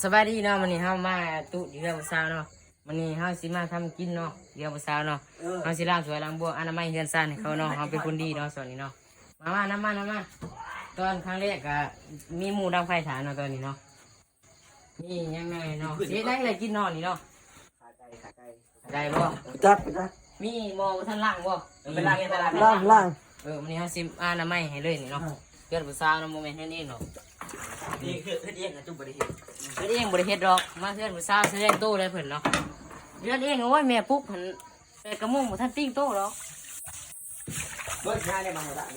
ສະບາຍດີເນາະ ມື້ນີ້ເຮົາມາຕຸຢູ່ເຮືອນຜູ້ສາວເນາະ. ມື້ນີ້ເຮົາຊິມາທຳກິນເນາະ ເຮືອນຜູ້ສາວເນາະ. ເອີ ເຮົາຊິລ້າງຖ້ວຍລ້າງບ່ວງ ອະນາໄມເຮືອນຊານໃຫ້ເຂົາເນາະ. ເຮົາເປັນຄົນດີເນາະ ຊ່ວງນີ້ເນາະ. ມາ ມາ ນຳມາ ນຳມາ. ຕອນຄັ້ງແລກກະມີໝູ່ດັງໄຟຖ້າເນາະ ຕອນນີ້ເນາະ. ມີຫຍັງແດ່ເນາະ ຊິເຮັດຫຍັງໄດ້ກິນເນາະນີ້ເນາະ. ຂາໄກ່ ຂາໄກ່ ຂາໄກ່ບໍ່? ຈັກ ຈັກ. ມີໝໍ້ບໍ່ທັນລ້າງບໍ່? ເອີ ໄປລ້າງ ໄປລ້າງ ລ້າງ ລ້າງ. ເອີ ມື້ນີ້ເຮົາຊິອະນາໄມໃຫ້ເລີຍນີ້ເນາະ. ເອີ ເຮືອນຜູ້ສາວນະ ບໍ່ແມ່ນເຮືອນເອງດອກ. ນີ້ເຮັດ ເຮັດເອງນະ ຈຸບໍ່ໄດ້ເຮັດ ເຮັດເອງບໍ່ໄດ້ເຮັດດອກ. ມາເຮືອນຜູ້ສາວສະແດງໂຕໄດ້ເພິ່ນເນາະ. ເຮືອນເອງ ໂອ້ຍ ແມ່ປຸກຫັ້ນແປດກະໂມງ ບໍ່ທັນຕີງໂຕດອກ. ເບິ່ງໜ້າໄດ້ມາບໍ່ໄດ້ ເ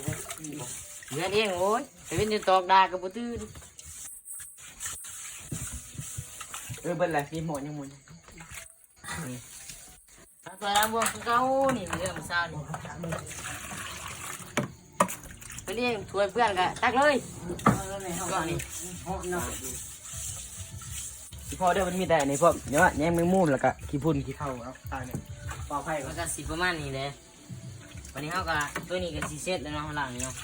ຮືອນເອງ ໂອ້ຍ ແຕ່ເວັນຈົນຕອກ ດາກະບໍ່ຕື່ນ. ເອີ ເບິດແລ້ວ ມີໝໍ້ຍັງໝູ່. ລ້າງຖ້ວຍລ້າງບ່ວງຄືເກົ່ານີ້ ເຮືອນຜູ້ສາວນີ້. ເພິ່ນເອງ ຖ້ວຍເປື້ອນກະຕັກເລີຍ. ເອົາແມ່ເຮົາ ເອົານີ້ ເນາະ. ຊິພໍເດີ ມັນມີແຕ່ອັນນີ້ພ້ອມ ເນາະ ແຍງແມງມຸມ ແລ້ວກະຂີ້ຝຸ່ນຂີ້ເຖົ້າ. ເອົາ ຕາຍແລ້ວ ປອດໄພ ມັນກະຊິປະມານນີ້ແຫຼະ. ບາດນີ້ເຮົາກະ ໂຕນີ້ກະຊິເສັດແລ້ວເນາະ ເຮົາລ້າງນີ້ເນາະ.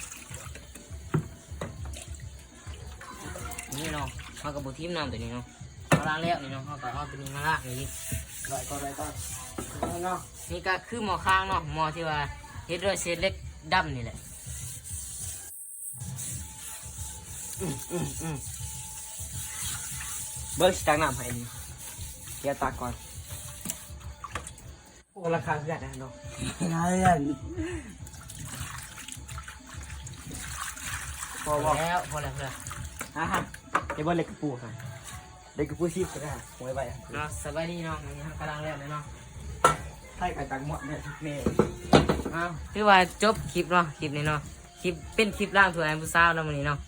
ນີ້ເນາະ ເຮົາກະບໍ່ຖິ້ມນ້ຳໂຕນີ້ເນາະ. ເຮົາລ້າງແລ້ວນີ້ເນາະ ເຮົາກະເອົາໂຕນີ້ມາລ້າງອີກ. ໄດ້ກ່ອນ ໄດ້ກ່ອນເນາະ. ນີ້ກະຄືໝໍ້ຄາງເນາະ ໝໍ້ທີ່ວ່າເຮັດດ້ວຍເສດເຫຼັກດຳນີ້ແຫຼະ. ອືມ ອືມ ອືມ. ເບິ່ງ ຊິຕັກນ້ຳໃຫ້ນີ້ ດຽວຕັກກ່ອນ. ໂອ້ ລາຄາເຮືອນເນາະ ເຮືອນ ພໍບໍ່? ພໍແລ້ວ ພໍແລ້ວ ພໍແລ້ວ. ອາຮະ ເຮັດບໍ່ເຫຼັກກະປູຫະ ເຫຼັກກະປູສິບກະໄດ້ຫາ ໄວໆ ເນາະ. ສະບາຍດີເນາະ ມື້ນີ້ເຮົາກຳລັງແລ້ວເລີຍເນາະ. ໃຜກະຕັກໝົດແມ່ ແມ່. ເອົາ ຖືວ່າຈົບຄລິບເນາະ ຄລິບນີ້ເນາະ. ຄລິບ ເປັນຄລິບລ້າງຖ້ວຍໃຫ້ຜູ້ສາວເນາະມື້ນີ້ເນາະ.